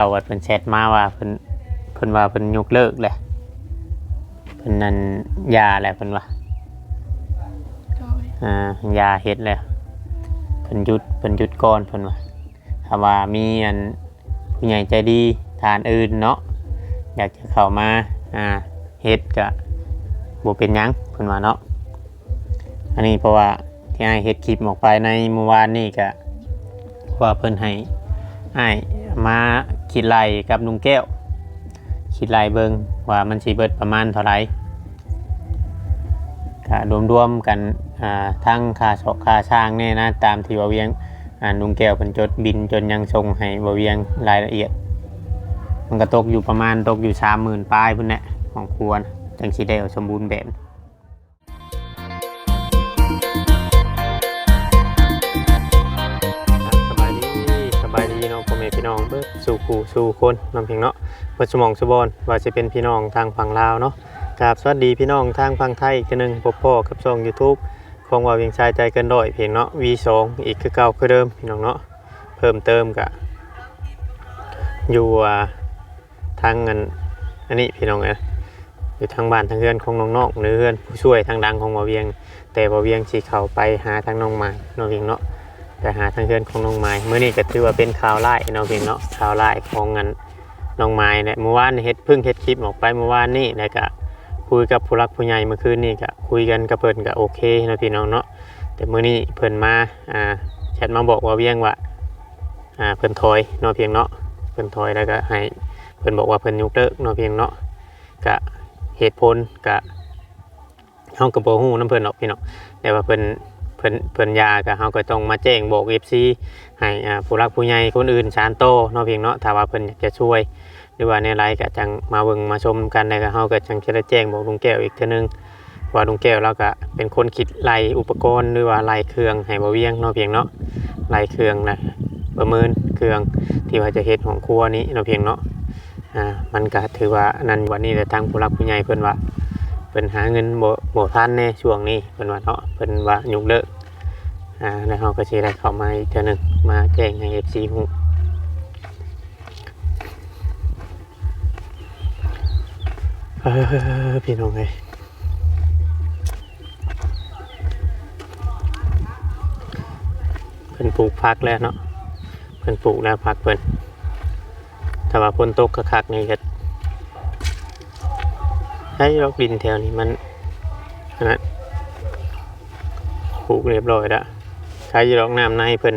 ເອົາວ່າເພິ່ນແຊັດມາວ່າເພິ່ນ ເພິ່ນວ່າເພິ່ນຍົກເລີກແຫຼະ ເພິ່ນນັ້ນຢ່າແຫຼະເພິ່ນວ່າ ໂດຍ ອ່າ ຢ່າເຮັດແຫຼະ ເພິ່ນຢຸດ ເພິ່ນຢຸດກ່ອນເພິ່ນວ່າ ຖ້າວ່າມີອັນ ຜູ້ໃຫຍ່ໃຈດີທ່ານອື່ນເນາະ ຢາກຈະເຂົ້າມາ ອ່າ ເຮັດກະບໍ່ເປັນຫຍັງເພິ່ນວ່າເນາະ. ອັນນີ້ເພາະວ່າທີ່ອ້າຍເຮັດຄລິບອອກໄປໃນມື້ວານນີ້ກະ ເພາະວ່າເພິ່ນໃຫ້ອ້າຍມາຄິດໄລ່ກັບລຸງແກ້ວ ຄິດໄລ່ເບິ່ງວ່າມັນຊິເບິດປະມານເທົ່າໃດ ກະລວມໆກັນ ອ່າ ທັງຄ່າຊອກຄ່າຊ່າງແດ່ນະ ຕາມທີ່ວ່າວຽງ ອັນລຸງແກ້ວເພິ່ນຈົດບິນຈົດຫຍັງສົ່ງໃຫ້ບໍ່ວຽງລາຍລະອຽດ ມັນກໍຕົກຢູ່ປະມານ ຕົກຢູ່ສາມໝື່ນປາຍພຸ້ນແຫຼະ ຂອງຄວນ ຈັ່ງຊິໄດ້ເອົາສົມບູນແບບ. ສະບາຍດີ ສະບາຍດີເນາະ ພໍ່ແມ່ພີ່ນ້ອງເບິດສູ່ຄູ່ສູ່ຄົນເນາະ ເພງເນາະ ເບິດສະໝອງສະບອນ ວ່າຊິເປັນພີ່ນ້ອງທາງຝັ່ງລາວເນາະ ກາບສະຫວັດດີພີ່ນ້ອງທາງຝັ່ງໄທອີກເທື່ອໜຶ່ງ ພົບພໍ້ກັບຊ່ອງຢູທູບ ຂອງວ່າວຽງຊາຍໃຈເກີນຮ້ອຍເພງເນາະ ວີສອງ ອີກຄືເກົ່າຄືເດີມພີ່ນ້ອງເນາະ. ເພີ່ມເຕີມກະຢູ່ ອ່າ ທາງອັນ ອັນນີ້ພີ່ນ້ອງເອີຍ ຢູ່ທາງບ້ານທາງເຮືອນຂອງນ້ອງໆ ຫຼືເຮືອນຜູ້ຊ່ວຍທາງຫຼັງຂອງວ່າວຽງ ແຕ່ວ່າວຽງຊິເຂົ້າໄປຫາທາງນ້ອງໝາຍເນາະເພງເນາະ ໄປຫາທາງເຮືອນຂອງນ້ອງໝາຍ. ມື້ນີ້ກໍຖືວ່າເປັນຂ່າວຮ້າຍເນາະເພງເນາະ ຂ່າວຮ້າຍຂອງອັນ ນ້ອງໝາຍແຫຼະ ມື້ວານເຮັດ ເພິ່ງເຮັດຄລິບອອກໄປມື້ວານນີ້ ແລ້ວກະຄຸຍກັບຜູ້ຫຼັກຜູ້ໃຫຍ່ ມື້ຄືນນີ້ກະຄຸຍກັນກັບເພິ່ນກະໂອເຄເນາະພີ່ນ້ອງເນາະ. ແຕ່ມື້ນີ້ເພິ່ນມາ ອ່າ ແຊັດມາບອກວ່າວຽງວ່າ ອ່າ ເພິ່ນຖອຍເນາະເພງເນາະ ເພິ່ນຖອຍແລ້ວກະໃຫ້ ເພິ່ນບອກວ່າເພິ່ນຍົກເລີກເນາະເພງເນາະ ກະເຫດຜົນກະ ເຮົາກໍບໍ່ຮູ້ນຳເພິ່ນດອກພີ່ນ້ອງ ແຕ່ວ່າເພິ່ນ ເພິ່ນ ເພິ່ນຢ່າ ກໍເຮົາກໍຕ້ອງມາແຈ້ງບອກເອັຟຊີ ໃຫ້ ອ່າ ຜູ້ຫຼັກຜູ້ໃຫຍ່ຄົນອື່ນສານຕໍ່ເນາະເພງເນາະ ຖ້າວ່າເພິ່ນຢາກຈະຊ່ວຍ ຫຼືວ່າແນວໃດ ກໍຈັ່ງມາເບິ່ງມາຊົມນຳກັນ ແລ້ວກໍເຮົາກໍຈັ່ງຈະໄດ້ແຈ້ງບອກລຸງແກ້ວອີກເທື່ອໜຶ່ງ ວ່າລຸງແກ້ວລາວກໍເປັນຄົນຄິດໄລ່ອຸປະກອນ ຫຼືວ່າໄລ່ເຄື່ອງໃຫ້ບ່າວວຽງເນາະເພງເນາະ ໄລ່ເຄື່ອງ ແລະ ປະເມີນເຄື່ອງທີ່ວ່າຈະເຮັດຫ້ອງຄົວນີ້ເນາະເພງເນາະ. ອ່າ ມັນກະຖືວ່າອັນນັ້ນ ວັນນີ້ແຫຼະ ທາງຜູ້ຫຼັກຜູ້ໃຫຍ່ເພິ່ນວ່າ ເພິ່ນຫາເງິນບໍ່ ບໍ່ທັນແດ່ຊ່ວງນີ້ ເພິ່ນວ່າເນາະ ເພິ່ນວ່າຍົກເລີກ ອ່າ ແລ້ວເຮົາກໍຊິໄດ້ເຂົ້າມາອີກເທື່ອໜຶ່ງ ມາແຈ້ງໃຫ້ເອັຟຊີຮູ້. ເອີ ພີ່ນ້ອງເອີຍ ເພິ່ນປູກຜັກແລ້ວເນາະ ເພິ່ນປູກແລ້ວຜັກເພິ່ນ ຖ້າວ່າຝົນຕົກຄັກໆນີ້ກໍໃຊ້ດອກ ດິນແຖວນີ້ມັນອັນນັ້ນ ປູກຮຽບຮ້ອຍແລ້ວ ໃຊ້ດອກ ນ້ຳໃນເພິ່ນ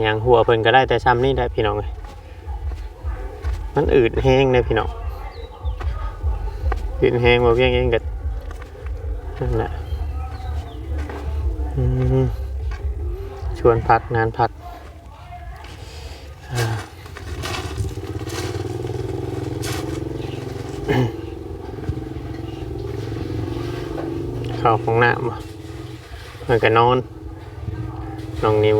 ຫຍັງ ຮົ້ວເພິ່ນກໍໄດ້ແຕ່ຊ່ຳນີ້ແຫຼະພີ່ນ້ອງເອີຍ. ມັນອືດແຮງເດ້ພີ່ນ້ອງ ອືດແຮງ ບໍ່ວຽງເອງກໍນັ້ນແຫຼະ ອືມ ຊວນພັກ ນານພັກ ອ່າ ເຂົ້າຫ້ອງນ້ຳບໍ່ ມັນກໍນອນ ນ້ອງນິວ.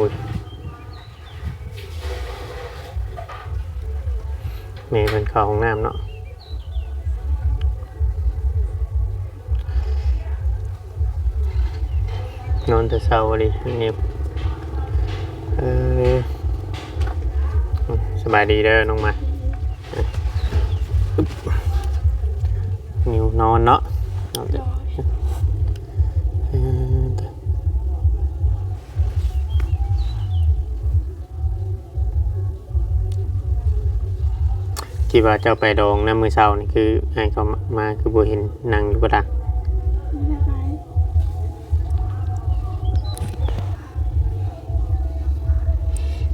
ແມ່ເພິ່ນເຂົ້າຫ້ອງນ້ຳເນາະ ນອນແຕ່ເຊົ້າອີ່ຫຼີນີ້. ເອີ ສະບາຍດີເດີນ້ອງມາ ນິວນອນເນາະ ເອີ. ທີ່ວ່າເຈົ້າໄປດອງນຳມື້ເຊົ້ານີ້ ຄືອ້າຍເຂົາມາ ຄືບໍ່ເຫັນນັ່ງຢູ່ກະດາງ? ບໍ່ໄດ້ໄປ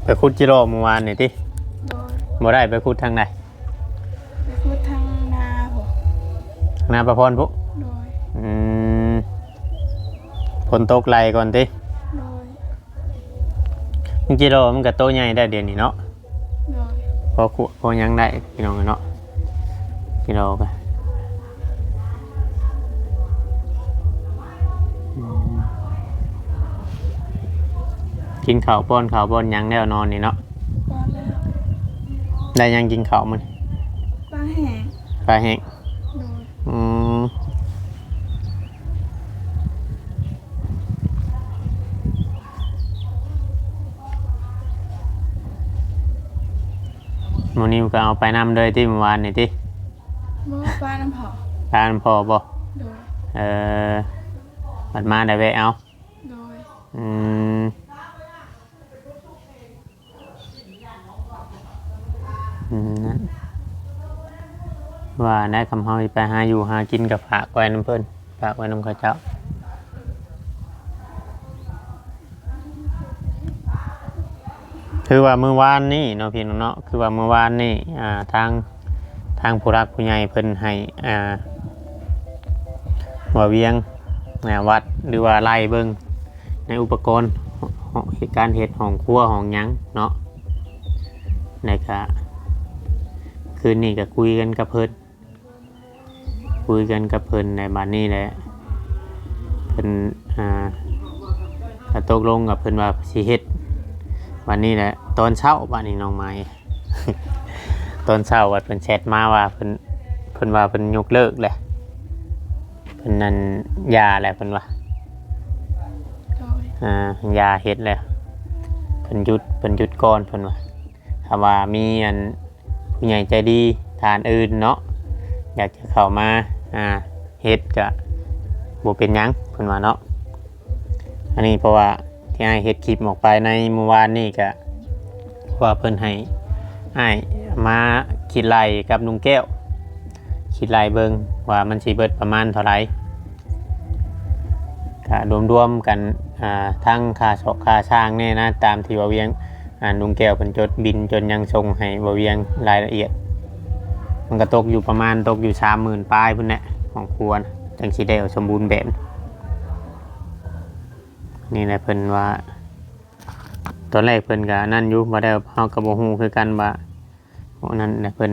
ໄປຂຸດຈິລໍມື້ວານນີ້ຕິ? ໂດຍ ບໍ່ໄດ້ໄປຂຸດທາງໃດ? ໄປຂຸດທາງນາພຸ້ນ ທາງນາປາພອນພຸ້ນ? ໂດຍ ອືມ ຝົນຕົກໄຫຼກ່ອນຕິ? ໂດຍ ມັນຈິລໍມັນກະໂຕໃຫຍ່ໄດ້ດຽວນີ້ເນາະ ໂດຍ ພໍຂວດພໍຫຍັງໄດ້ພີ່ນ້ອງເນາະ ຈິລໍກະ ອືມ ກິນເຂົ້າ ປ້ອນເຂົ້າປ້ອນຫຍັງແລ້ວນອນນີ້ເນາະ ປ້ອນແລ້ວ ໄດ້ຫຍັງກິນເຂົ້າມື້ນີ້? ປາແຫ້ງ ປາແຫ້ງ ໂດຍ ອືມ. ນ້ອງນິວກໍເອົາໄປນຳເລີຍຕິ ມື້ວານນີ້ຕິ? ບໍ່ ປານຳພໍ່. ປານຳພໍ່ບໍ່? ໂດຍ. ເອີ ບັດມາໄດ້ແວະເອົາ. ໂດຍ. ອືມ ອືມ ນັ້ນ ວ່າໄດ້ ຄຳເຮົາຊິໄປຫາຢູ່ຫາກິນກໍຝາກໄວ້ນຳເພິ່ນ ຝາກໄວ້ນຳເຂົາເຈົ້າ. ຄືວ່າມື້ວານນີ້ເນາະ ພີ່ນ້ອງເນາະ ຄືວ່າມື້ວານນີ້ ອ່າ ທາງ ທາງຜູ້ຫຼັກຜູ້ໃຫຍ່ເພິ່ນໃຫ້ ອ່າ ວ່າວຽງ ອ່າ ວັດ ຫຼືວ່າໄລ່ເບິ່ງໃນອຸປະກອນ ເຮັດ ການເຮັດຫ້ອງຄົວຫ້ອງຫຍັງເນາະ ແລ້ວກະຄືນນີ້ກະຄຸຍກັນກັບເພິ່ນ ຄຸຍກັນກັບເພິ່ນ ແລ້ວບາດນີ້ແຫຼະ ເພິ່ນ ອ່າ ກະຕົກລົງກັບເພິ່ນວ່າຊິເຮັດ ບາດນີ້ແຫຼະ ຕອນເຊົ້າ ບາດນີ້ນ້ອງໄມ້ ຕອນເຊົ້າ ບາດເພິ່ນແຊັດມາວ່າ ເພິ່ນ ເພິ່ນວ່າເພິ່ນຍົກເລີກແຫຼະ ເພິ່ນນັ້ນຢ່າແຫຼະ ເພິ່ນວ່າ ໂດຍ ອ່າ ຢ່າເຮັດແຫຼະ ເພິ່ນຢຸດ ເພິ່ນຢຸດກ່ອນ ເພິ່ນວ່າ ຖ້າວ່າມີອັນ ຜູ້ໃຫຍ່ໃຈດີທ່ານອື່ນເນາະ ຢາກຈະເຂົ້າມາ ອ່າ ເຮັດກະບໍ່ເປັນຫຍັງ ເພິ່ນວ່າເນາະ. ອັນນີ້ເພາະວ່າທີ່ອ້າຍເຮັດຄລິບອອກໄປໃນມື້ວານນີ້ກະ ເພາະວ່າເພິ່ນໃຫ້ອ້າຍມາຄິດໄລ່ກັບລຸງແກ້ວ ຄິດໄລ່ເບິ່ງວ່າມັນຊິເບິດປະມານເທົ່າໃດ ກະລວມໆກັນ ອ່າ ທັງຄ່າຊອກຄ່າຊ່າງແດ່ນະ ຕາມທີ່ວ່າວຽງ ອ່າ ລຸງແກ້ວເພິ່ນຈົດບິນຈົດຫຍັງສົ່ງໃຫ້ບ່າວວຽງລາຍລະອຽດ ມັນກໍຕົກຢູ່ປະມານ ຕົກຢູ່ສາມໝື່ນປາຍພຸ້ນແຫຼະ ຂອງຄົວນະ ຈັ່ງຊິໄດ້ເອົາສົມບູນແບບ. ນີ້ແຫຼະເພິ່ນວ່າ ຕອນແລກເພິ່ນກໍອັນນັ້ນຢູ່ ບໍ່ໄດ້ ເຮົາກໍບໍ່ຮູ້ຄືກັນວ່າ ອັນນັ້ນແຫຼະ ເພິ່ນ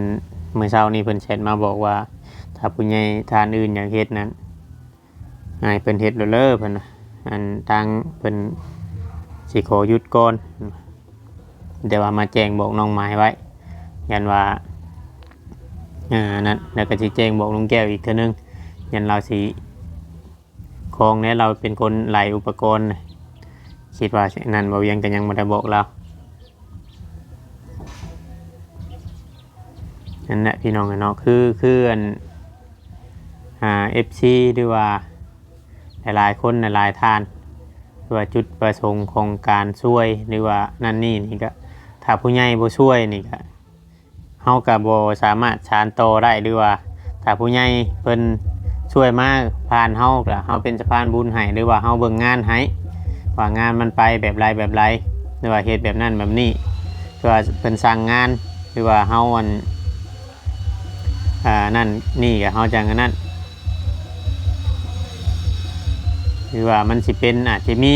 ມື້ເຊົ້ານີ້ເພິ່ນແຊັດມາບອກວ່າ ຖ້າຜູ້ໃຫຍ່ທ່ານອື່ນຢາກເຮັດນັ້ນ ໃຫ້ເພິ່ນເຮັດໂລດເລີ ເພິ່ນວ່າ ອັນ ທາງເພິ່ນຊິຂໍຢຸດກ່ອນ ແຕ່ວ່າມາແຈ້ງບອກນ້ອງໄມ້ໄວ້ ຢ້ານວ່າ ອ່າ ນັ້ນ ແລ້ວກໍຊິແຈ້ງບອກລຸງແກ້ວອີກເທື່ອໜຶ່ງ ຢ້ານລາວຊິຄອງແດ່ ລາວເປັນຄົນໄລ່ອຸປະກອນ ຄິດວ່ານັ້ນ ບ່າວວຽງກໍຍັງບໍ່ໄດ້ບອກລາວ. ນັ້ນແຫຼະພີ່ນ້ອງເອີຍເນາະ ຄື ຄືອັນ ອ່າ ເອັຟຊີ ຫຼືວ່າຫຼາຍໆຄົນຫຼາຍໆທ່ານ ຄືວ່າຈຸດປະສົງຂອງການຊ່ວຍ ຫຼືວ່ານັ້ນນີ້ນີ້ກະ ຖ້າຜູ້ໃຫຍ່ບໍ່ຊ່ວຍນີ້ກະ ເຮົາກະບໍ່ສາມາດສານຕໍ່ໄດ້ ຫຼືວ່າຖ້າຜູ້ໃຫຍ່ເພິ່ນຊ່ວຍມາຜ່ານເຮົາ ກະເຮົາເປັນສະພານບຸນໃຫ້ ຫຼືວ່າເຮົາເບິ່ງງານໃຫ້ ວ່າງານມັນໄປແບບໃດແບບໃດ ຫຼືວ່າເຮັດແບບນັ້ນແບບນີ້ ຄືວ່າເພິ່ນສັ່ງງານ ຫຼືວ່າເຮົາອັນ ອ່າ ນັ້ນນີ້ກະເຮົາຈັ່ງອັນນັ້ນ ຫຼືວ່າມັນຊິເປັນ ອາດຈະມີ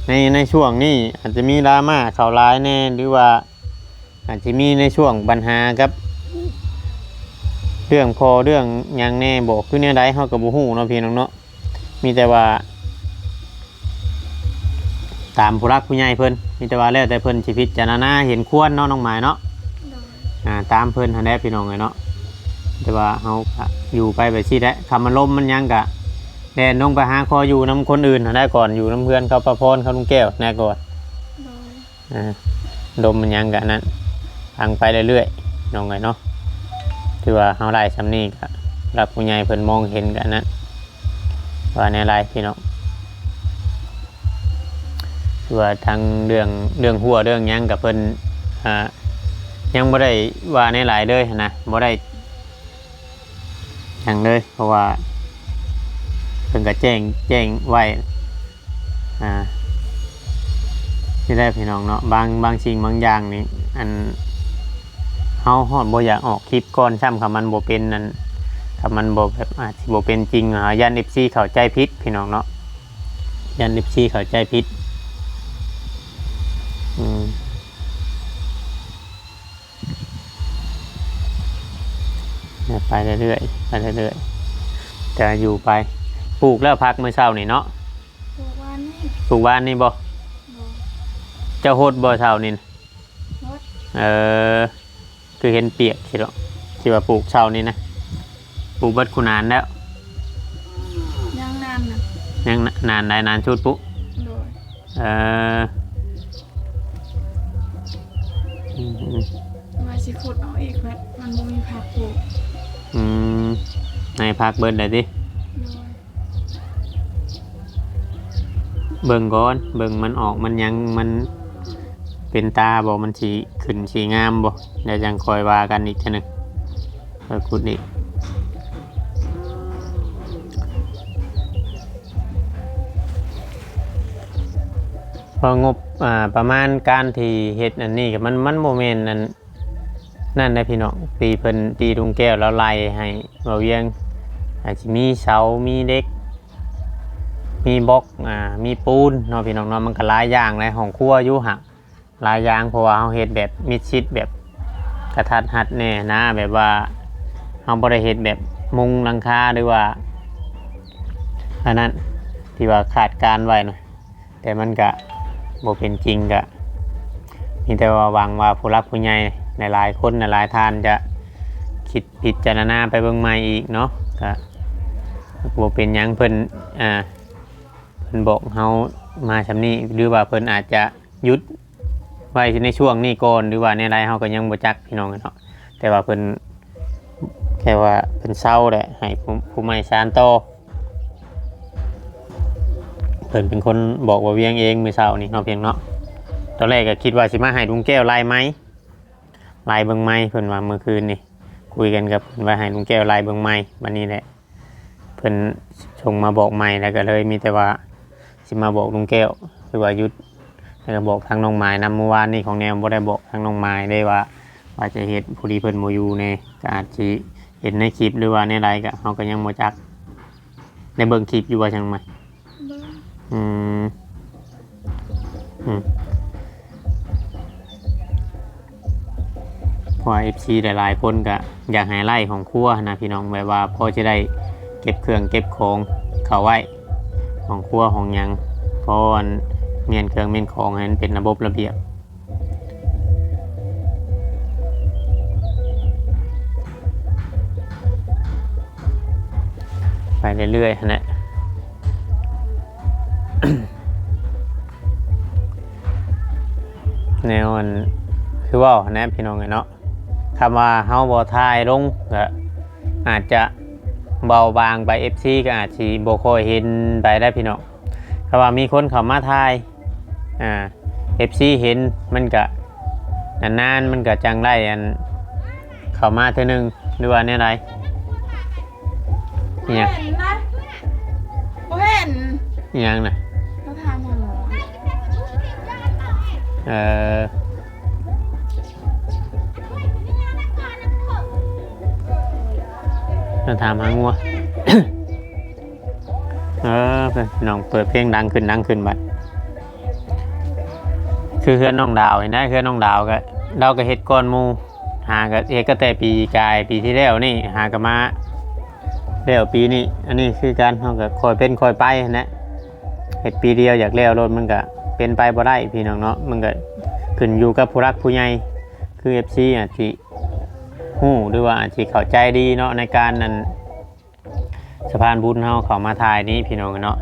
ໃນ ໃນຊ່ວງນີ້ອາດຈະມີດຣາມາເຂົ້າຫຼາຍແດ່ ຫຼືວ່າອາດຈະມີໃນຊ່ວງບັນຫາກັບເລື່ອງພໍ່ເລື່ອງຫຍັງແດ່ບໍ ຄືແນວໃດເຮົາກໍບໍ່ຮູ້ເນາະ ພີ່ນ້ອງເນາະ ມີແຕ່ວ່າ ຕາມຜູ້ຫຼັກຜູ້ໃຫຍ່ເພິ່ນ ມີແຕ່ວ່າແລ້ວແຕ່ເພິ່ນຊິພິຈາລະນາເຫັນຄວນເນາະ ນ້ອງໝາຍເນາະ ໂດຍ ອ່າ ຕາມເພິ່ນຫັ້ນແຫຼະພີ່ນ້ອງເອີຍເນາະ ແຕ່ວ່າເຮົາກະຢູ່ໄປແບບຊີ້ແຫຼະ ຄຳວ່າລົມມັນຫຍັງກະແລ່ນລົງໄປຫາຂໍຢູ່ນຳຄົນອື່ນຫັ້ນແຫຼະ ກ່ອນຢູ່ນຳເຮືອນເຂົາ ປ້າພອນເຂົາ ລຸງແກ້ວແດ່ກ່ອນ ໂດຍ ອ່າ ລົມມັນຫຍັງກະອັນນັ້ນ ຟັງໄປເລື້ອຍໆ ນ້ອງເອີຍເນາະ ຖືວ່າເຮົາໄດ້ຊ່ຳນີ້ກະ ຜູ້ຫຼັກຜູ້ໃຫຍ່ເພິ່ນມອງເຫັນກະອັນນັ້ນ ວ່າແນວໃດພີ່ນ້ອງ ຄືວ່າທາງເລື່ອງ ເລື່ອງຮົ້ວເລື່ອງຫຍັງກະເພິ່ນ ອ່າ ຍັງບໍ່ໄດ້ວ່າແນວໃດເລີຍຫັ້ນນະ ບໍ່ໄດ້ຫຍັງເລີຍ ເພາະວ່າເພິ່ນກະແຈ້ງ ແຈ້ງໄວ້ ອ່າ ນີ້ແຫຼະພີ່ນ້ອງເນາະ ບາງ ບາງສິ່ງບາງຢ່າງນີ້ ອັນ ເຮົາຮອດບໍ່ຢາກອອກຄລິບກ່ອນຊ້ຳ ຄັນມັນບໍ່ເປັນອັນ ຄັນມັນບໍ່ແບບ ອາດຊິບໍ່ເປັນຈິງ ເຮົາຢ້ານເອັຟຊີເຂົ້າໃຈຜິດພີ່ນ້ອງເນາະ ຢ້ານເອັຟຊີເຂົ້າໃຈຜິດ ອືມ ໄປເລື້ອຍໆ ໄປເລື້ອຍໆ ແຕ່ຢູ່ໄປ ປູກແລ້ວຜັກມື້ເຊົ້ານີ້ເນາະ ປູກວານນີ້ ປູກວານນີ້ບໍ່? ບໍ່ ເຈົ້າຫົດບໍ່ເຊົ້ານີ້ນະ? ຫົດ ເອີ ຄືເຫັນປຽກຊິດອກ ທີ່ວ່າປູກເຊົ້ານີ້ນະ ປູກເບິດຄູ່ນານແລ້ວ? ຍັງນານນະ ຍັງນານໃດ ນານຊຸດປຸ? ໂດຍ ເອີ ອືມ ວ່າ ຊິຂຸດເອົາອີກ ແລ້ວມັນບໍ່ມີຜັກປູກ. ອືມ ໃຫ້ຜັກເບິດແລ້ວຕິ? ໂດຍ. ເບິ່ງກ່ອນ ເບິ່ງມັນອອກ ມັນຫຍັງ ມັນເປັນຕາບໍ່ ມັນຊິຂຶ້ນຊິງາມບໍ່ ແລ້ວຈັ່ງຄ່ອຍວ່າກັນອີກເທື່ອໜຶ່ງ ຄ່ອຍຂຸດອີກ. ເພາະງົບ ອ່າ ປະມານການທີ່ເຮັດອັນນີ້ກໍມັນ ມັນບໍ່ແມ່ນອັນນັ້ນນະພີ່ນ້ອງ ທີ່ເພິ່ນ ທີ່ລຸງແກ້ວລາວໄລ່ໃຫ້ບ່າວວຽງ ອາດຊິມີເສົາ ມີເຫຼັກ ມີບລັອກ ອ່າ ມີປູນເນາະພີ່ນ້ອງເນາະ ມັນກໍຫຼາຍຢ່າງຫຼາຍຫ້ອງຄົວຢູ່ຫັ້ນ ຫຼາຍຢ່າງ ເພາະວ່າເຮົາເຮັດແບບມິດຊິດ ແບບກະທັດຮັດແດ່ນະ ແບບວ່າເຮົາບໍ່ໄດ້ເຮັດແບບມຸງຫຼັງຄາ ຫຼືວ່າອັນນັ້ນ ທີ່ວ່າຄາດການໄວ້ນະ ແຕ່ມັນກະບໍ່ເປັນຈິງ ກະມີແຕ່ວ່າຫວັງວ່າຜູ້ຫຼັກຜູ້ໃຫຍ່ຫຼາຍໆຄົນ ຫຼາຍໆທ່ານຈະຄິດພິຈາລະນາໄປເບິ່ງໃໝ່ອີກເນາະ ກະບໍ່ເປັນຫຍັງ ເພິ່ນ ອ່າ ເພິ່ນບອກເຮົາມາສ່ຳນີ້ ຫຼືວ່າເພິ່ນອາດຈະຢຸດໄວ້ໃນຊ່ວງນີ້ກ່ອນ ຫຼືວ່າແນວໃດ ເຮົາກໍຍັງບໍ່ຈັກພີ່ນ້ອງເນາະ ແຕ່ວ່າເພິ່ນ ແຄ່ວ່າເພິ່ນເຊົາແຫຼະ ໃຫ້ຜູ້ ຜູ້ໃໝ່ສານຕໍ່. ເພິ່ນເປັນຄົນບອກບ່າວວຽງເອງມື້ເຊົ້ານີ້ເນາະ ພຽງເນາະ ຕອນແລກກໍຄິດວ່າຊິມາໃຫ້ລຸງແກ້ວໄລ່ໃໝ່ ໄລ່ເບິ່ງໃໝ່ ເພິ່ນວ່າມື້ຄືນນີ້ ຄຸຍກັນກັບເພິ່ນວ່າໃຫ້ລຸງແກ້ວໄລ່ເບິ່ງໃໝ່ ບັດນີ້ແຫຼະ ເພິ່ນສົ່ງມາບອກໃໝ່ ແລ້ວກໍເລີຍມີແຕ່ວ່າຊິມາບອກລຸງແກ້ວ ຄືວ່າຢຸດ ແລ້ວກໍບອກທາງນ້ອງໝາຍນຳ. ມື້ວານນີ້ຂອງແນວບໍ່ໄດ້ບອກທາງນ້ອງໝາຍເດ້ວ່າ ວ່າຈະເຮັດ ພໍດີເພິ່ນບໍ່ຢູ່ແດ່ ກໍອາດຊິເຫັນໃນຄລິບ ຫຼືວ່າແນວໃດ ກໍເຮົາກໍຍັງບໍ່ຈັກ ໄດ້ເບິ່ງຄລິບຢູ່ວ່າຈັ່ງໃໝ່? ເບິ່ງ. ອືມ ອືມ ເພາະວ່າເອັຟຊີຫຼາຍໆຄົນກໍຢາກໃຫ້ໄລ່ຫ້ອງຄົວນະພີ່ນ້ອງ ແບບວ່າພໍຈະໄດ້ເກັບເຄື່ອງເກັບຂອງເຂົ້າໄວ້ ຫ້ອງຄົວຫ້ອງຫຍັງ ພໍອັນມ້ຽນເຄື່ອງມ້ຽນຂອງໃຫ້ມັນເປັນລະບົບລະບຽບ ໄປເລື້ອຍໆຫັ້ນແຫຼະ ແນວອັນ ຄືເວົ້າຫັ້ນແຫຼະພີ່ນ້ອງເອີຍເນາະ ຄຳວ່າເຮົາບໍ່ຖ່າຍລົງ ກໍອາດຈະເບົາບາງໄປ ເອັຟຊີກໍອາດຊິບໍ່ຄ່ອຍເຫັນໄປໄດ໋ພີ່ນ້ອງ. ຖ້າວ່າມີຄົນເຂົ້າມາຖ່າຍ ອ່າ ເອັຟຊີເຫັນ ມັນກະນານໆ ມັນກະຈັ່ງໄດ້ອັນ ເຂົ້າມາເທື່ອໜຶ່ງ ຫຼືວ່າແນວໃດ? ອີຫຍັງ? ບໍ່ເຫັນນະ ບໍ່ເຫັນ. ອີຫຍັງນະ? ເຂົາຖາມຫາໝໍ. ເອີ ເຂົາຖາມຫາງົວ. ເອີ ພີ່ນ້ອງ ເປີດເພງດັງຂຶ້ນ ດັງຂຶ້ນບັດ ຄືເຮືອນນ້ອງດາວນີ້ນະ ເຮືອນນ້ອງດາວກໍ ລາວກໍເຮັດກ່ອນໝູ່ ຫາກໍເຮັດກໍແຕ່ປີກາຍ ປີທີ່ແລ້ວນີ້ ຫາກໍມາແລ້ວປີນີ້. ອັນນີ້ຄືກັນ ເຮົາກໍຄ່ອຍເປັນຄ່ອຍໄປຫັ້ນແຫຼະ ເຮັດປີດຽວຢາກແລ້ວໂລດ ມັນກໍເປັນໄປບໍ່ໄດ້ພີ່ນ້ອງເນາະ. ມັນກໍຂຶ້ນຢູ່ກັບຜູ້ຫຼັກຜູ້ໃຫຍ່ ຄືເອັຟຊີອາດຊິຮູ້ ຫຼືວ່າອາດຊິເຂົ້າໃຈດີເນາະ ໃນການນັ້ນ ສະພານບຸນເຮົາເຂົ້າມາຖ່າຍນີ້ພີ່ນ້ອງເນາະ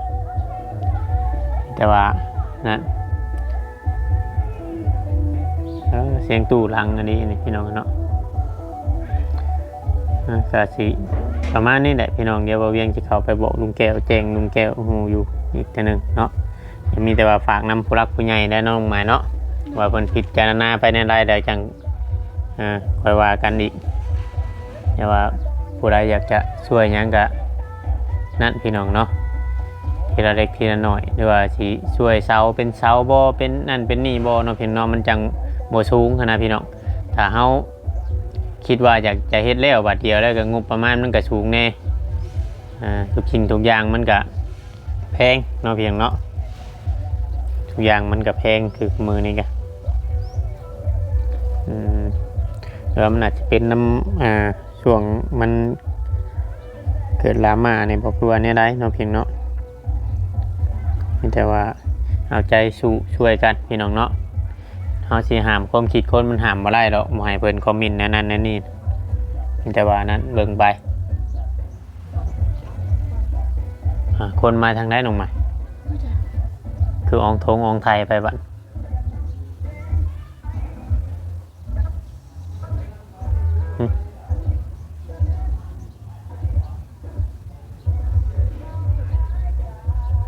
ແຕ່ວ່ານັ້ນ ເອີ ສຽງຕູ້ຫຼັງອັນນີ້ ນີ້ພີ່ນ້ອງເນາະ ເອີ ກະຊິປະມານນີ້ແຫຼະພີ່ນ້ອງ. ດຽວບ່າວວຽງຊິເຂົ້າໄປບອກລຸງແກ້ວ ແຈ້ງລຸງແກ້ວຮູ້ຢູ່ອີກເທື່ອໜຶ່ງເນາະ. ກໍມີແຕ່ວ່າຝາກນຳຜູ້ຫຼັກຜູ້ໃຫຍ່ແດ່ນ້ອງໝາຍເນາະ ວ່າເພິ່ນພິຈາລະນາໄປແນວໃດ ແລ້ວຈັ່ງ ເອີ ຄ່ອຍວ່າກັນອີກ. ແຕ່ວ່າຜູ້ໃດຢາກຈະຊ່ວຍຫຍັງກະນັ້ນພີ່ນ້ອງເນາະ ທີລະເລັກທີລະນ້ອຍ ຫຼືວ່າຊິຊ່ວຍເສົາເປັນເສົາບໍ່ ເປັນນັ້ນເປັນນີ້ບໍ່ເນາະ ພີ່ນ້ອງເນາະ ມັນຈັ່ງບໍ່ສູງຫັ້ນນະພີ່ນ້ອງ. ຖ້າເຮົາຄິດວ່າຢາກຈະເຮັດແລ້ວບາດດຽວ ແລ້ວກໍງົບປະມານມັນກໍສູງແດ່ ອ່າ ທຸກສິ່ງທຸກຢ່າງມັນກະ ແພງເນາະ ພີ່ນ້ອງເນາະ ທຸກຢ່າງມັນກໍແພງຄືມື້ນີ້ກະ ອືມ ແຕ່ວ່າມັນອາດຈະເປັນນຳ ອ່າ ຊ່ວງມັນເກີດດຣາມານີ້ບໍ່ ຄືວ່າແນວໃດເນາະ ພີ່ນ້ອງເນາະ. ມີແຕ່ວ່າເອົາໃຈສູ້ຊ່ວຍກັນ ພີ່ນ້ອງເນາະ. ເຮົາຊິຫ້າມຄວາມຄິດຄົນ ມັນຫ້າມບໍ່ໄດ້ດອກ ບໍ່ໃຫ້ເພິ່ນຄອມເມັນແນວນັ້ນແນວນີ້ ມີແຕ່ວ່ານັ້ນ ເບິ່ງໄປ. ອ່າ ຄົນມາທາງໃດນ້ອງໃໝ່? ບໍ່ຈັກ ຄືອອງທົງອອງໄທໄປບັດ.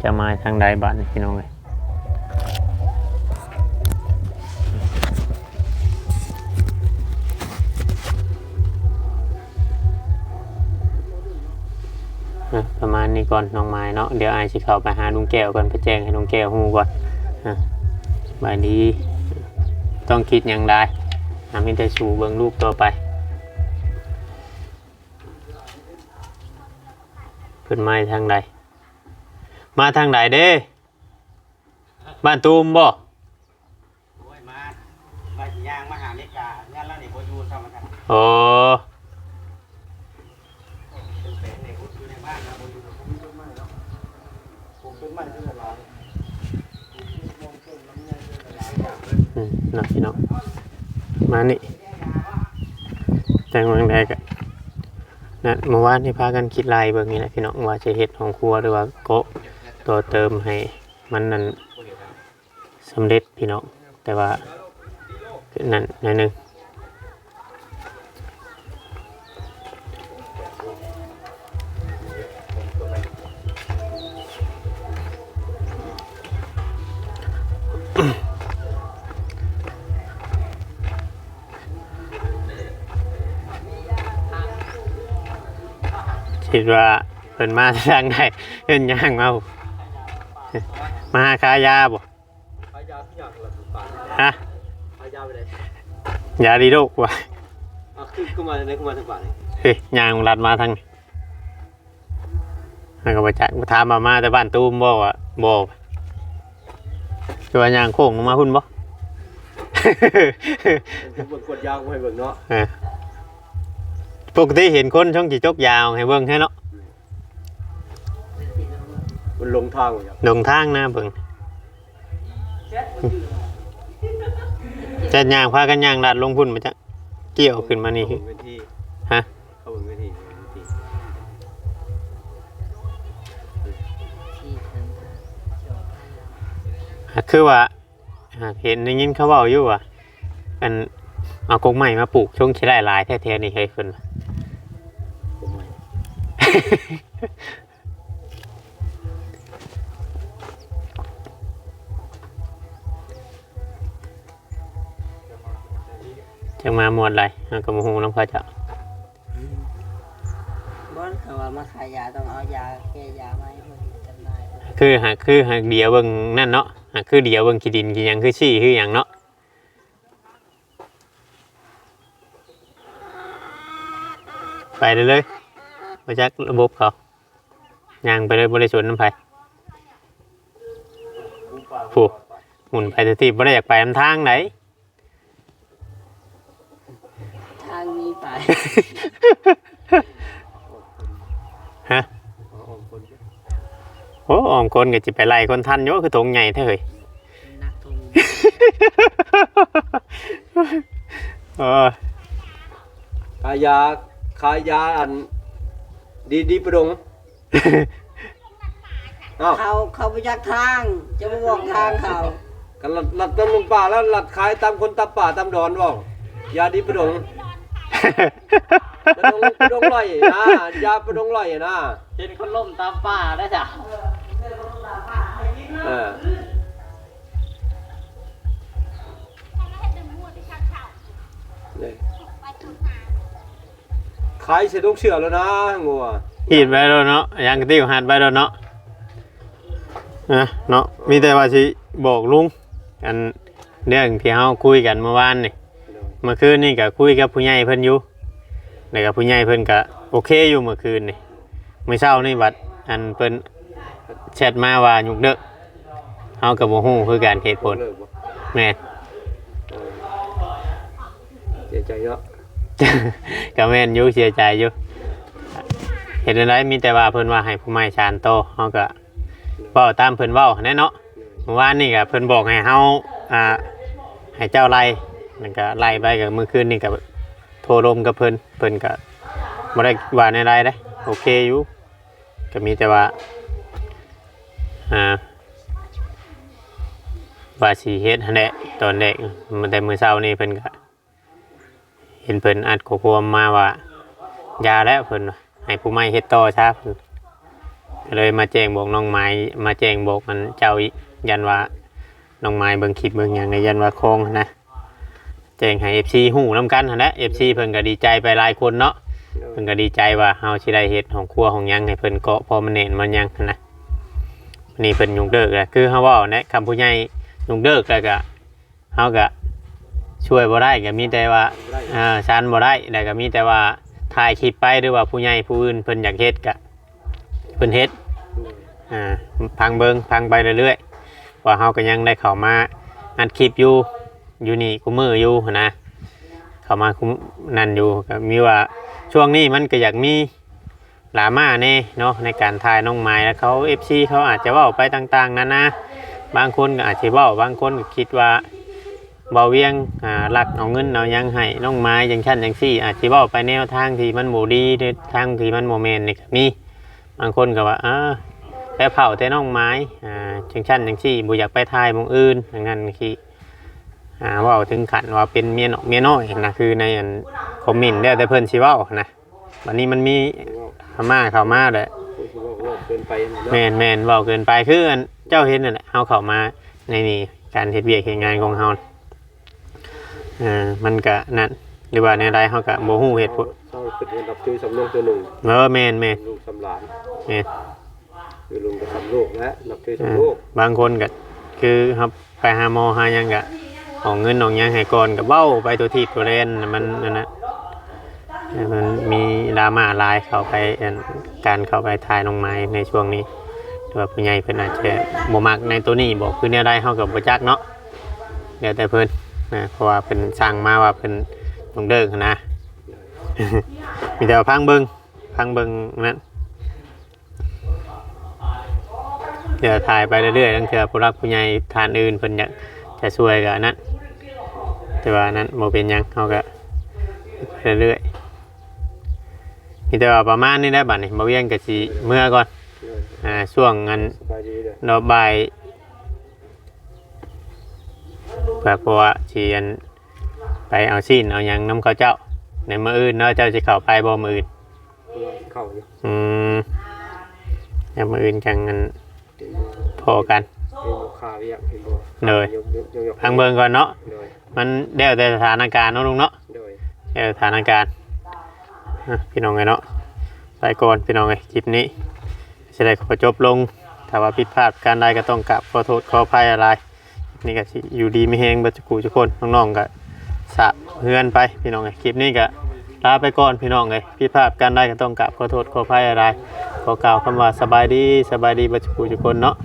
ຈະມາທາງໃດບາດນີ້ພີ່ນ້ອງເອີຍ. ອ່ະ ປະມານນີ້ກ່ອນນ້ອງມາຍເນາະ. ດຽວອ້າຍຊິເຂົ້າໄປຫາລຸງແກ້ວກ່ອນ ໄປແຈ້ງໃຫ້ລຸງແກ້ວຮູ້ກ່ອນ. ອ່ະ ສະບາຍດີ. ຕ້ອງຄິດຫຍັງຫຼາຍ. ອ່ະ ມີແຕ່ສູ້ເບິ່ງລູກຕໍ່ໄປ. ເພິ່ນມາທາງໃດ? ມາທາງໃດເດ້? ບ້ານຕູມບໍ່? ໂອ້ຍ ມາ ວ່າຊິຍ່າງມາຫາເມກາ ເຮືອນລາວນີ້ບໍ່ຢູ່ຊ້ຳວ່າຊັ້ນ. ໂອ້ ເປັນແປງໃນ ຢູ່ໃນບ້ານລາວບໍ່ຢູ່. ປູກຕົ້ນໄມ້ເທື່ອຫຼາຍ ອືມ ເນາະ ພີ່ນ້ອງ ມານີ້ ຈັ່ງວ່າໃດກະ ນັ້ນ ເມື່ອວານນີ້ພາກັນຄິດໄລ່ເບິ່ງນີ້ແຫຼະ ພີ່ນ້ອງ ວ່າຈະເຮັດຫ້ອງຄົວ ຫຼືວ່າເກາະຕໍ່ເຕີມໃຫ້ມັນນັ້ນ ສຳເລັດພີ່ນ້ອງ ແຕ່ວ່ານັ້ນໜ້ອຍໜຶ່ງ ຄິດວ່າເພິ່ນມາທາງໃດ ເພິ່ນຍ່າງມາ ມາຫາຂາຍຢາບໍ່? ຂາຍຢາຄືຫຍັງລະ ປານນີ້ ຮະ? ຂາຍຢາໄປໃດ? ຢາດີໂດກວ່າ ອ້າວ ຄື ຄືມາ ຄືມາທາງປານນີ້ ເອີຍ ຍ່າງລັດມາທາງນີ້ ມັນກໍບໍ່ຈັກ ຖາມວ່າມາແຕ່ບ້ານຕູມບໍ່ ວ່າບໍ່ ຄືວ່າຍ່າງໂຄ້ງລົງມາພຸ້ນບໍ່? ເບິ່ງກວດຢາໃຫ້ເບິ່ງເນາະ ເອີ ປົກກະຕິເຫັນຄົນຊ່ອງຊິຈົກຢາໃຫ້ເບິ່ງແທ້ເນາະ. ມັນຫຼົງທາງ ຫຼົງທາງນະເບິ່ງ ຈັດຍ່າງ ພາກັນຍ່າງລັດລົງພຸ້ນມາຈັກ ກ່ຽວຂຶ້ນມານີ້ ເຂົາເບິ່ງເວທີ ຮະ? ເຂົາເບິ່ງເວທີ ເວທີ ອ່າ ຄືວ່າ ຫາກເຫັນໄດ້ຍິນເຂົາເວົ້າຢູ່ວ່າ ອັນ ເອົາກົກໄມ້ມາປູກຊົງຊິໄດ້ຫຼາຍແທ້ແຖວນີ້ເຮີ້ຍ ເພິ່ນວ່າ ກົກໄມ້ ຈັກມາໝົດໃດ ເຮົາກໍບໍ່ຮູ້ນຳເຂົາເຈົ້າ. ບໍ່ ເຂົາວ່າມາຂາຍຢາ ຕ້ອງເອົາຢາແກ້ຢາມາໃຫ້ເພິ່ນຈຳໜ່າຍ ຄືຫາກ ຄືຫາກດຽວເບິ່ງນັ້ນເນາະ ຫາກຄືດຽວເບິ່ງຂີ້ດິນຂີ້ຫຍັງ ຄືຊີ້ຄືຫຍັງເນາະ ໄປເລີຍໆ ບໍ່ຈັກລະບົບເຂົາ ຍ່າງໄປເລີຍ ບໍ່ໄດ້ສົນນຳໃຜ ຜູ້ ໝຸນໄປແຕ່ທີ່ບໍ່ໄດ້ຢາກໄປນຳທາງໃດ. ທາງມີໄປ ຮະ? ໂອ້ ອ້ອມຄົນກໍຊິໄປໄລ່ຄົນທັນຢູ່ ຄືຖົງໃຫຍ່ແທ້ເຮີ້ຍ ໜັກຖົງ ເອີ ຂາຍຢາ ຂາຍຢາ ອັນ ດີ ດີປະດົງ. ອ້າວ ເຂົາ ເຂົາບໍ່ຈັກທາງ ຈະບໍ່ບອກທາງເຂົາ ກໍລັດ ລັດນຳລົງປ່າ ແລ້ວລັດຂາຍຕາມຄົນຕາມປ່າຕາມດອນເວົ້າ ຢາດີປະດົງ ປະດົງ ປະດົງໄລ່ນະ ຢາປະດົງໄລ່ນະ ເຫັນຄົນລົ້ມຕາມປ່າໄດ້ຊະ ເອີ ນີ້ ຂາຍໃສ່ຖົງເສື້ອແລ້ວນະ ງົວ ຮີດໄວ້ໂລດເນາະ ຫຍັງກະຕິວ ຮັດໄວ້ໂລດເນາະ ນະເນາະ ມີແຕ່ວ່າຊິບອກລຸງ ອັນເລື່ອງທີ່ເຮົາຄຸຍກັນເມື່ອວານນີ້ ໂດຍ ເມື່ອຄືນນີ້ກະຄຸຍກັບຜູ້ໃຫຍ່ເພິ່ນຢູ່ ແລ້ວກະຜູ້ໃຫຍ່ເພິ່ນກະໂອເຄຢູ່ເມື່ອຄືນນີ້ ມື້ເຊົ້ານີ້ບັດ ອັນເພິ່ນແຊັດມາວ່າຍົກເລີກ ເຮົາກໍບໍ່ຮູ້ຄືກັນເຫດຜົນ ແມ່ນ ເອີ ເສຍໃຈເນາະ ກໍແມ່ນຢູ່ ເສຍໃຈຢູ່ ເຮັດແນວໃດ ມີແຕ່ວ່າເພິ່ນວ່າໃຫ້ຜູ້ໃໝ່ສານຕໍ່ ເຮົາກໍເວົ້າຕາມເພິ່ນເວົ້າຫັ້ນແຫຼະເນາະ ເມື່ອວານນີ້ກໍເພິ່ນບອກໃຫ້ເຮົາ ອ່າ ໃຫ້ເຈົ້າໄລ່ ແລ້ວກໍໄລ່ໄປ ກໍມື້ຄືນນີ້ກໍໂທລົມກັບເພິ່ນ ເພິ່ນກໍບໍ່ໄດ້ວ່າແນວໃດເດ້ ໂອເຄຢູ່ ກໍມີແຕ່ວ່າ ອ່າ ວ່າຊິເຮັດຫັ້ນແຫຼະ ຕອນແລກ ແຕ່ມື້ເຊົ້ານີ້ເພິ່ນກໍເຫັນເພິ່ນອັດຂໍ້ຄວາມມາວ່າ ຢ່າແລ້ວ ເພິ່ນວ່າ ໃຫ້ຜູ້ໃໝ່ເຮັດຕໍ່ຊະ ເພິ່ນ ກໍເລີຍມາແຈ້ງບອກນ້ອງໝາຍ ມາແຈ້ງບອກອັນເຈົ້າອີກ ຢ້ານວ່ານ້ອງໝາຍເບິ່ງຄລິບເບິ່ງຫຍັງ ແລະ ຢ້ານວ່າຄອງຫັ້ນນະ ແຈ້ງໃຫ້ເອັຟຊີຮູ້ນຳກັນຫັ້ນແຫຼະ. ເອັຟຊີເພິ່ນກໍດີໃຈໄປຫຼາຍຄົນເນາະ ໂດຍ ເພິ່ນກໍດີໃຈວ່າເຮົາຊິໄດ້ເຮັດຫ້ອງຄົວຫ້ອງຫຍັງໃຫ້ເພິ່ນເກາະ ພໍມັນແໜ້ນມັນຫຍັງຫັ້ນນະ. ນີ້ເພິ່ນຍົກເລີກແລ້ວ ຄືເຮົາເວົ້າແຫຼະ ຄັນຜູ້ໃຫຍ່ຍົກເລີກແລ້ວກໍ ເຮົາກະຊ່ວຍບໍ່ໄດ້ ກະມີແຕ່ວ່າ ບໍ່ໄດ້ ເອີ ຊັນບໍ່ໄດ້ ແລ້ວກະມີແຕ່ວ່າຖ່າຍຄລິບໄປ ຫຼືວ່າຜູ້ໃຫຍ່ຜູ້ອື່ນເພິ່ນຢາກເຮັດກະເພິ່ນເຮັດ ໂດຍ ອ່າ ຟັງເບິ່ງ ຟັງໄປເລື້ອຍໆ ເພາະເຮົາກະຍັງໄດ້ເຂົ້າມາອັດຄລິບຢູ່ ຢູ່ນີ້ຄູ່ມື້ຢູ່ຫັ້ນນະ ເຂົ້າມາຄູ່ນັ້ນຢູ່ ກະມີວ່າຊ່ວງນີ້ມັນກະຢາກມີ ດຣາມາແດ່ເນາະ ໃນການຖ່າຍນ້ອງໝາຍ ແລ້ວເຂົາ ເອັຟຊີ ເຂົາອາດຈະເວົ້າໄປຕ່າງໆນານາ ບາງຄົນກໍອາດຊິເວົ້າ ບາງຄົນກໍຄິດວ່າບ່າວວຽງ ອ່າ ລັກເອົາເງິນເອົາຫຍັງໃຫ້ນ້ອງໝາຍ ຈັ່ງຊັ້ນຈັ່ງຊີ້ ອາດຊິເວົ້າໄປແນວທາງທີ່ມັນບໍ່ດີ ຫຼືທາງທີ່ມັນບໍ່ແມ່ນນີ້ກໍມີ. ບາງຄົນກໍວ່າ ເອີ ໄປເຝົ້າແຕ່ນ້ອງໝາຍ ອ່າ ຈັ່ງຊັ້ນຈັ່ງຊີ້ ບໍ່ຢາກໄປຖ່າຍໝ່ອງອື່ນ ຈັ່ງນັ້ນຈັ່ງຊີ້ ອ່າ ເວົ້າເຖິງຂັ້ນວ່າເປັນເມຍນອກເມຍນ້ອຍນະ ຄືໃນອັນຄອມເມັນ ແລ້ວແຕ່ເພິ່ນຊິເວົ້ານະ. ບັດນີ້ມັນມີດຣາມາເຂົ້າມາແຫຼະ ເວົ້າເກີນໄປຫັ້ນແຫຼະເນາະ ແມ່ນໆ ເວົ້າເກີນໄປ ຄືອັນເຈົ້າເຫັນນັ້ນແຫຼະ ເຮົາເຂົ້າມາໃນນີ້ ການເຮັດວຽກເຮັດງານຂອງເຮົາ ເອີ ມັນກະນັ້ນ ຫຼືວ່າແນວໃດເຮົາກະບໍ່ຮູ້ເຫດຜົນ ເຮົາຄິດວ່ານັບຖືສຳໂລກຕົວໜຶ່ງ ເອີ ແມ່ນໆ ສຳລູກສຳຫຼານ ແມ່ນ ຢູ່ລຸມກັບສຳໂລກແຫຼະ ນັບຖືສຳໂລກ ເອີ ບາງຄົນກະຄືເຮົາ ໄປຫາໝໍຫາຫຍັງກະອອກເງິນອອກຫຍັງໃຫ້ກ່ອນ ກະເວົ້າໄປທົ່ວທີບທົ່ວແດນ ມັນອັນນັ້ນ ມັນມີດຣາມາຫຼາຍ ເຂົ້າໄປອັນ ການເຂົ້າໄປຖ່າຍນ້ອງໝາຍໃນຊ່ວງນີ້ ຫຼືວ່າຜູ້ໃຫຍ່ເພິ່ນອາດຈະບໍ່ມັກໃນໂຕນີ້ບໍ ຄືແນວໃດເຮົາກະບໍ່ຈັກເນາະ ແລ້ວແຕ່ເພິ່ນນະ ເພາະວ່າເພິ່ນສັ່ງມາວ່າເພິ່ນຍົກເລີກຫັ້ນນະ ມີແຕ່ວ່າຟັງເບິ່ງ ຟັງເບິ່ງນັ້ນ ດຽວຖ່າຍໄປເລື້ອຍໆ ລາງເທື່ອຜູ້ຫຼັກຜູ້ໃຫຍ່ທ່ານອື່ນເພິ່ນຢາກຈະຊ່ວຍກໍອັນນັ້ນ ແຕ່ວ່າອັນນັ້ນບໍ່ເປັນຫຍັງ ເຮົາກໍເລື້ອຍໆ ມີແຕ່ວ່າປະມານນີ້ແຫຼະ ບັດນີ້ບ່າວວຽງກໍຊິເມືອກ່ອນ ໂດຍ ອ່າ ຊ່ວງອັນ ສະບາຍດີເດີ ດອກບ່າຍ ເພື່ອ ເພາະວ່າຊິອັນ ໄປເອົາຊີ້ນເອົາຫຍັງນຳເຂົາເຈົ້າ ໃນມື້ອື່ນເນາະ ເຈົ້າຊິເຂົ້າໄປບໍ່ມື້ອື່ນ? ເຂົ້າຢູ່ ອືມ ແລ້ວມື້ອື່ນຈັ່ງອັນພໍ້ກັນ ເຫັນບໍ່ ຄ່າວຽກ ເຫັນບໍ່ ໂດຍ ຍົກໆໆ ຟັງເບິ່ງກ່ອນເນາະ ໂດຍ ມັນແລ້ວແຕ່ສະຖານະການເນາະລຸງເນາະ ໂດຍ ແລ້ວແຕ່ສະຖານະການ ອ່ະ ພີ່ນ້ອງເອີຍເນາະ ໄປກ່ອນພີ່ນ້ອງເອີຍ ຄລິບນີ້ຊິໄດ້ຂໍຈົບລົງ ຖ້າວ່າຜິດພາດປະການໃດກໍຕ້ອງກາບຂໍໂທດຂໍອະໄພຫຼາຍໆ ນີ້ກໍຊິຢູ່ດີມີແຮງເບິດທຸກຜູ້ທຸກຄົນ ນ້ອງໆກໍສາບເຮືອນໄປພີ່ນ້ອງເອີຍ ຄລິບນີ້ກໍລາໄປກ່ອນພີ່ນ້ອງເອີຍ ຜິດພາດປະການໃດກໍຕ້ອງກາບຂໍໂທດຂໍອະໄພຫຼາຍໆ ຂໍກ່າວຄຳວ່າສະບາຍດີ ສະບາຍດີເບິດທຸກຜູ້ທຸກຄົນເນາະ.